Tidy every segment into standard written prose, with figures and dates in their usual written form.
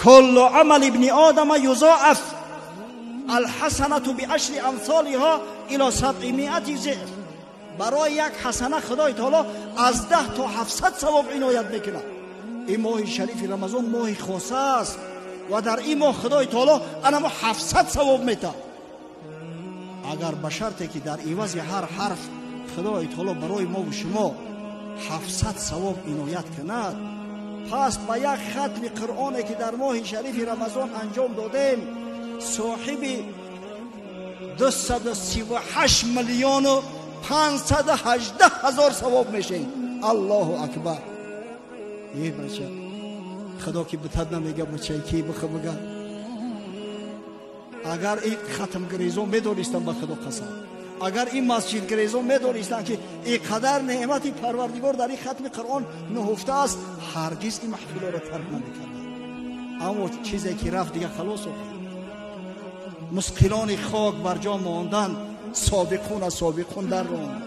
Куллу амали ибни одама юзоаф алҳасанату биашри амсолиҳо ило сабъимиати зиф. Барои як ҳасана Худои таоло аз 10 то 700 савоб иноят мекунад. Ин моҳи шарифи Рамазон моҳи хоса аст ва дар ин моҳ Худои таоло анамо 700 савоб метаҳад. Агар ба шарте ки дар ивази ҳар ҳарф Худои таоло барои мову шумо 700 савоб иноят кунад, пас ба як хатми Қуръоне ки дар моҳи шарифи Рамазон анҷом додем, соҳиби 238 миллиону 518 ҳазор савоб мешем. Аллоҳу акбар. Е бача, Худо ки битад намега бачаи ки бихо бигар. Агар ин хатмгирезон медонистам, ба Худо қасам, агар ин масҷидгирезон медонистанд, ки ин қадар неъмати Парвардигор дар ин хатми Қуръон нуҳуфта аст, ҳаргиз ин маҳфилоро тарк намекарданд. Аммо чизе ки рафт, дига халос. Мусқилони хок бар ҷо монданд, собиқун аз собиқун дар ронданд,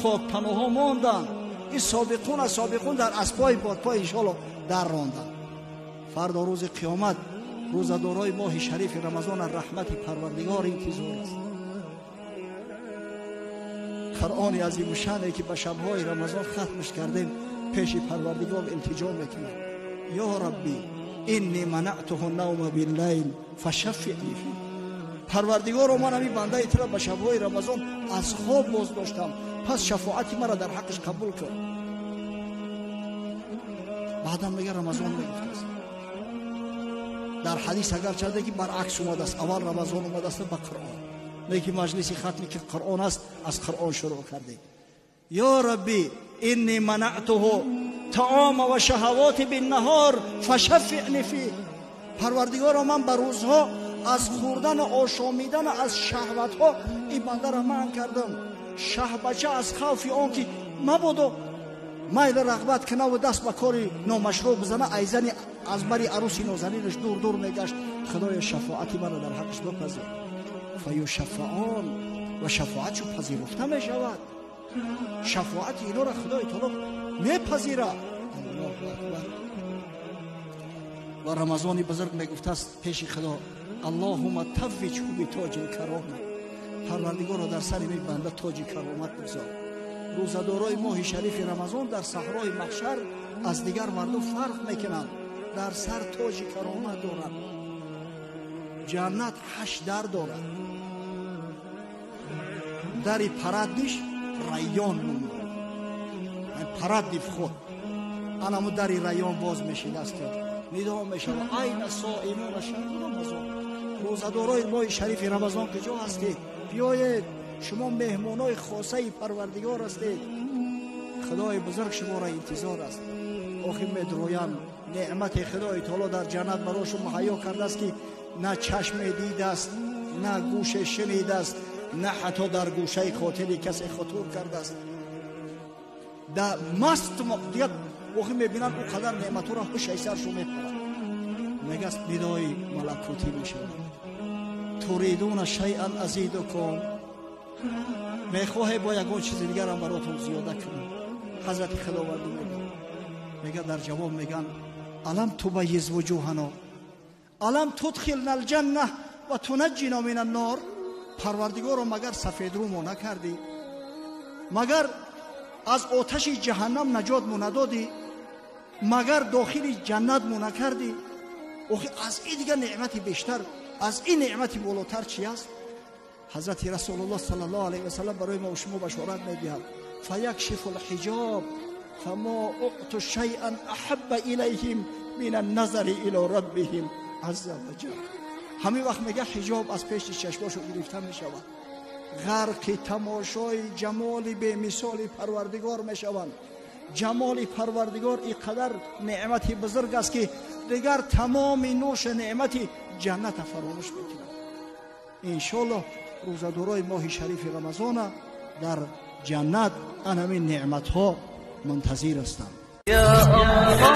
хок паноҳҳо монданд, ин собиқун аз собиқун дар аспои бодпой иншоалло дар ронданд. Фардо рӯзи қиёмат рӯзадорои моҳи шарифи Рамазон аз раҳмати Парвардигор интизор аст. Қуръони азимушане ки ба шабҳои Рамазон хатмш кардем, пеши Парвардигор илтиҷо мекунад: ё Рабби, инни манатуҳу навма биллайл фашаффиъни фи. Парвардигоро, ман ҳамин бандаи тура ба шабҳои Рамазон аз хоб боз доштам, пас шафоати маро дар ҳаққаш қабул кун. Баъдам мега, Рамазон мегуфтааст дар ҳадис, агарчанде ки баръакс омадааст, аввал Рамазон омадааст ба Қуръон, лекин маҷлиси хатме ки Қуръон аст, аз Қуръон шурӯъ кардем. Ё Рабби, инни манатуҳу таома ва шаҳавоти биннаҳор фашаффиъни фи. Парвардигоро, ман ба рӯзҳо аз хӯрдану ошомидану аз шаҳватҳо ин бандаро манъ кардам. Шаҳбача аз хавфи он ки мабодо майли рағбат кунаву даст ба кори номашрӯъ бизана, айзани аз бари аруси нозанинаш дур дур мегашт. Худоё, шафоати маро дар ҳаққаш бипазир. Фаюшаффаон, ва шафоатшу пазируфта мешавад. Шафоати инора Худои таоло мепазирад. Аллоҳу акбар. Ва Рамазони бузург мегуфтааст пеши Худо: Аллоҳума таввиҷҳу битоҷи карома. Парвардигоро, дар сари ми банда тоҷи каромат бигзор. Рӯзадорои моҳи шарифи Рамазон дар саҳрои маҳшар аз дигар мардум фарқ мекунанд, дар сар тоҷи каромат доранд. Ҷаннат 8 дар дорад. Дари парадный ш Райён ном дорад, парадный вход. Анамо дари Райён боз мешидааст, нидо мешавад: айна соимуна шаҳру Рамазон? Рӯзадорои моҳи шарифи Рамазон куҷо ҳастед? Биёед, шумо меҳмонои хосаи Парвардигор ҳастед, Худои бузург шуморо интизор аст. Охир медроянд, неъмати Худои таоло дар ҷаннат барошон муҳайё кардааст, ки на чашме дидааст, на гӯше шунидааст, на ҳатто дар гӯшаи хотири касе хутур кардааст. Да маст дигар охир мебинанд, ӯ қадар неъматҳоро, ҳушаи саршон мепарад. Мегаст, нидои малакутӣ мешавад: туридуна шайъан азидукум? Мехоҳе бо ягон чизи дигарам баротон зиёда кунам? Ҳазрати Худовандӣ мега. Дар ҷавоб меган: алам тубайиз вуҷуҳано, алам тудхилна алҷанна ва тунаҷҷино мин аннор? Парвардигоро, магар сафедрӯмо накардӣ? Магар аз оташи ҷаҳаннам наҷотмо надодӣ? Магар дохили ҷаннатмо накардӣ? Охи аз ин дигар неъмати бештар, аз ин неъмати болотар чи аст? Ҳазрати Расулуллоҳ саллаллоҳу алайҳи васаллам барои мо шумо башорат медиҳад: фаякшифу лҳиҷоб, фамо уъту шайъан аҳабба илайҳим мин анназари ило раббиҳим азза ва ҷал. Ҳамин вақт, мега, ҳиҷоб аз пеши чашмошон гирифта мешавад, ғарқи тамошои ҷамоли бемисоли Парвардигор мешаванд. Ҷамоли Парвардигор ин қадар неъмати бузург аст, ки дигар тамоми нӯши неъмати ҷанната фаромӯш мекунад. Иншоаллоҳ, рӯзадорои моҳи шарифи Рамазона дар ҷаннат ан ҳамин неъматҳо мунтазир ҳастанд. يا الله.